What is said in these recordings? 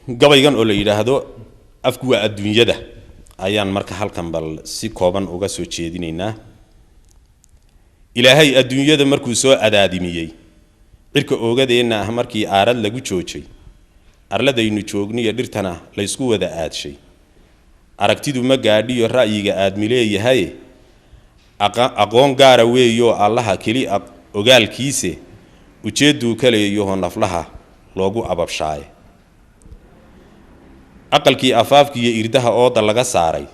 Gabaygan oo la yidhaahdo "Afku waa adduunyada" ayaan marka halkan bal si kooban uga soo jeedinaynaa. Ilaahay adduunyada markuu soo adaadimiyey, cirka oogadeenna ah markii aarad lagu joojay, arladaynu joogniyo dhirtana laysku wada aadshay, aragtidu ma gaadhiyo ra'yiga aadmi leeyahay. Aqoon gaara weeyoo Allaha keli ogaalkiise, ujeedduu ka leeyaho naflaha loogu ababshaaye. Aqalkii afaafkiiyo irdaha ooda laga saaray,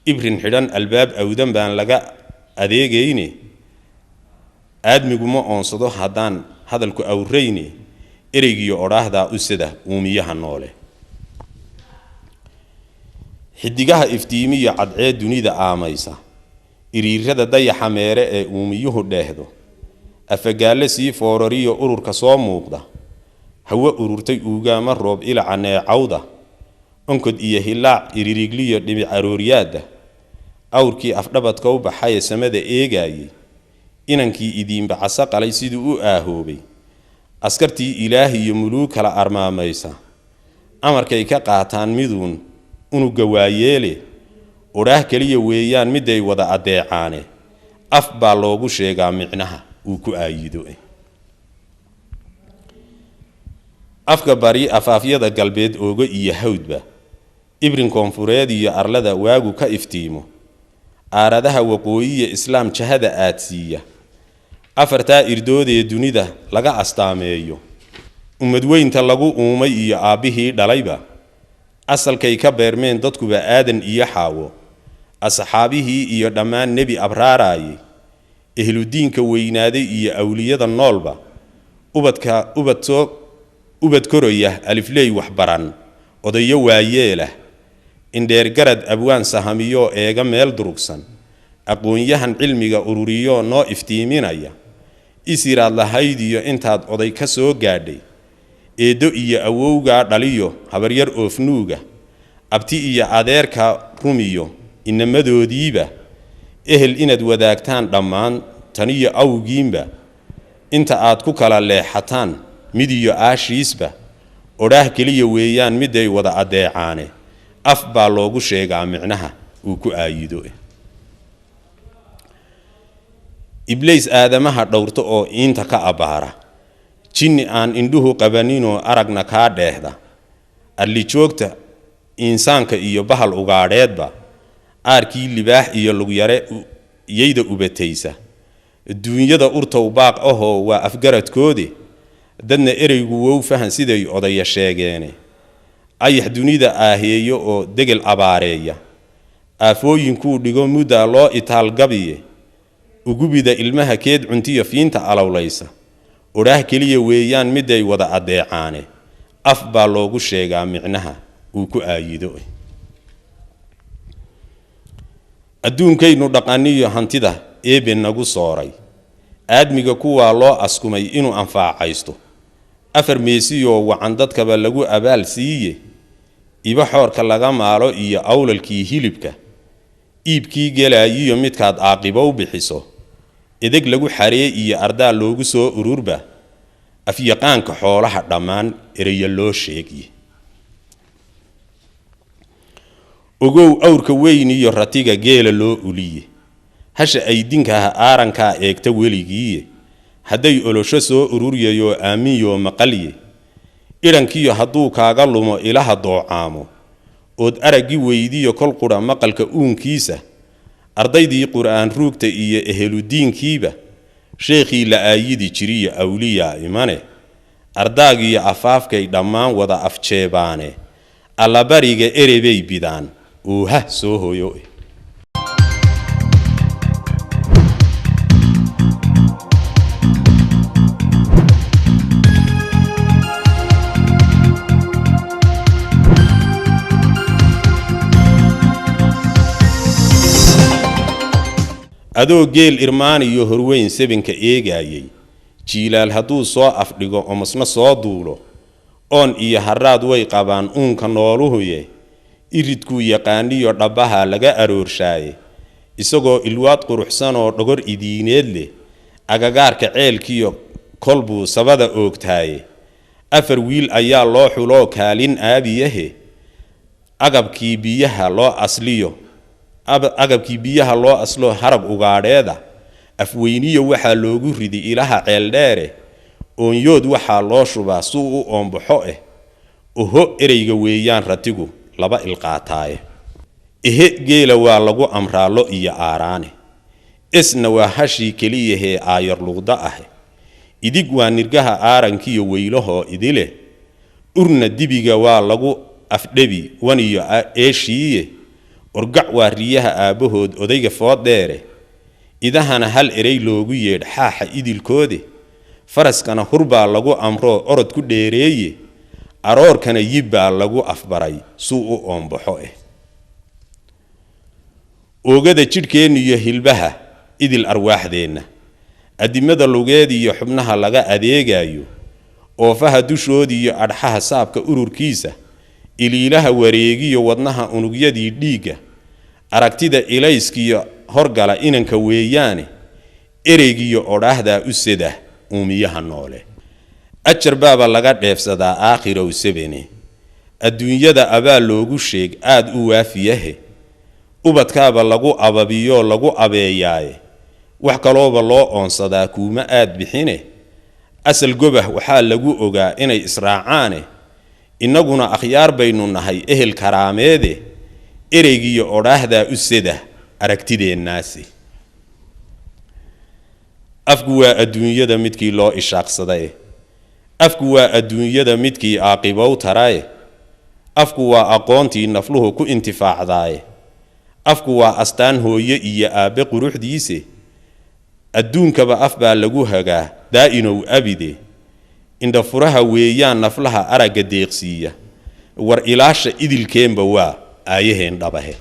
ibrin xidhan albaab awdan baan laga adeegayne. Aadmigu ma oonsado haddaan hadalku awrayne, ereygiyo odhaahdaa usada uumiyaha noole. Xidigaha iftiimiyo cadceed dunida aamaysa, iriirada dayaxa meere ee uumiyuhu dheehdo, afagaalle sii foorariyo ururka soo muuqda, hawo ururtay uugaama roob ilaca neecawda, onkod iyo hilaac iririgliyo dhimic arooryaadda, awrkii afdhabadka u baxaye samada eegaayey, inankii idiinba caso qalay siduu u aahoobay, askartii Ilaah iyo muluug kala armaamaysa, amarkay ka qaataan miduun unuga waayeele. Odhaah keliya weeyaan miday wada addeecaane, af baa loogu sheegaa micnaha uu ku aayido. Afka bari afaafyada galbeed oogo iyo hawdba, ibrin koonfureed iyo arlada waagu ka iftiimo, aaradaha waqooyiya islaam jahada aadsiiya, afartaa irdoodee dunida laga astaameeyo, ummadweynta lagu uumay iyo aabbihii dhalayba, asalkay ka beermeen dadkuba Aadan iyo Xaawo, asxaabihii iyo dhammaan nebi abraaraayey, ehludiinka weynaaday iyo awliyada noolba, ubadka ubad soo ubad koraya, alifley waxbaran, odayo waayeelah, indheergarad, abwaan sahamiyoo eega meel durugsan, aqoon-yahan cilmiga ururiyoo noo iftiiminaya, isiraad lahayd iyo intaad oday ka soo gaadhay, eeddo iyo awowgaa dhaliyo, habaryar oofnuuga, abti iyo adeerka rumiyo inamadoodiiba, ehel inaad wadaagtaan dhammaan taniyo awgiinba, inta aad ku kala leexataan mid iyo aashiisba, odhaah keliya weeyaan miday wada addeecaane, af baa loogu sheegaa micnaha uu ku aayido. Ibliis aadamaha dhowrta oo iinta ka abbaara, jinni aan indhuhu qabaninoo aragna kaa dheehda, allijoogta insaanka iyo bahal ugaadheedba, aarkii libaax iyo lugyare yayda ubataysa, duunyada urtow baaq ahoo waa afgaradkoode, dadna ereygu wow fahan siday odaya sheegeene, ayax dunida aaheeyo oo degel abaareeya, aafooyinkuu dhigo muddaa loo itaalgabiye, ugubida ilmaha keed cuntiyo fiinta alowlaysa, odhaah keliya weeyaan miday wada addeecaane, af baa loogu sheegaa micnaha uu ku aayido. Adduunkaynu dhaqaniyo hantida Eebe nagu sooray, aadmiga kuwaa loo askumay inuu anfaacaysto, afar meesiyoo wacan dadkaba lagu abaal siiye, iba xoorka laga maalo iyo awlalkii hilibka, iibkii gelaayiyo midkaad aaqibo u bixiso, edeg lagu xaree iyo ardaa loogu soo ururba, afyaqaanka xoolaha dhammaan ereya loo sheegye. Ogow awrka weyn iyo ratiga geela loo uliye, hasha aydinkaha aarankaa eegta weligiiye, hadday olosho soo ururyayoo aaminyoo maqalye, idhankiyo hadduu kaaga lumo ilaha doocaamo, ood araggi weydiyo kol qudha maqalka uunkiisa, ardaydii qur'aan ruugta iyo eheludiinkiiba, sheekhii la aayidi jiriyo awliyaa imane, ardaagiyo afaafkay dhammaan wada afjeebaane, allabariga erebay bidaan oohah soo hoyo. Adoo geel irmaan iyo horweyn sebinka eegaayay, jiilaal hadduu soo afdhigo omasna soo duulo, oon iyo haraad way qabaan uunka nooluhuye, iridkuu yaqaaniyo dhabbaha laga aroorshaye, isagoo ilwaad quruxsanoo dhogor idiineed leh, agagaarka ceelkiyo kolbuu sabada oogtaaye, Afar wiil ayaa loo xuloo kaalin aabiyahe. Agabkii biyaha loo asliyo, agabkii biyaha loo aslo harag ugaadheeda. Afweyniyo waxaa loogu ridi ilaha ceeldheere. Oonyood waxaa loo shubaa suu u oombaxo eh. Oho ereyga weeyaan ratigu laba ilqaataaye. Ehe geela waa lagu amraa lo iyo aaraane. Esna waa hashii keliyahee aayar luqda ahe. Idig waa nirgaha aarankiyo weylahoo idile. Urna dibiga waa lagu afdhebi waniyo eeshiiye. Orgac waa riyaha aabbahood odayga fooddheere. Idahana hal erey loogu yeedh xaaxa idilkoode. Faraskana hurbaa lagu amroo orod ku dheereeye. Aroorkana yibbaa lagu afbaray suu u oombaxo eh. Oogada jidhkeenna iyo hilbaha idil arwaaxdeenna, addimada lugeed iyo xubnaha laga adeegayo, oofaha dushood iyo adxaha saabka ururkiisa, iliilaha wareegiyo wadnaha unugyadii dhiigga, aragtida ilayskiyo horgala inanka weeyaane. Ereygiyo odhaahdaa u seda uumiyaha noole. Ajar baaba laga dheefsadaa aakhirow sebene. Adduunyada abaal loogu sheeg aad u waafiyahe. Ubadkaaba lagu ababiyoo lagu abeeyaaye. Wax kalooba loo oonsadaa kuuma aad bixine. Asal gobah waxaa lagu ogaa inay israacaane. Innaguna akhyaar baynu nahay ehel karaameede. Ereygiyo odhaahdaa u seda aragtideennaasi. Afku waa adduunyada midkii loo ishaaqsadaye. Afku waa adduunyada midkii aaqibow taraye. Afku waa aqoontii nafluhu ku intifaacdaaye. Afku waa astaan hooye iyo aabbe quruxdiise. Adduunkaba af baa lagu hagaa daa'inow abide. Indhafuraha weeyaan naflaha aragga deeqsiiya. War ilaasha idilkeenba waa aayaheen dhabahe.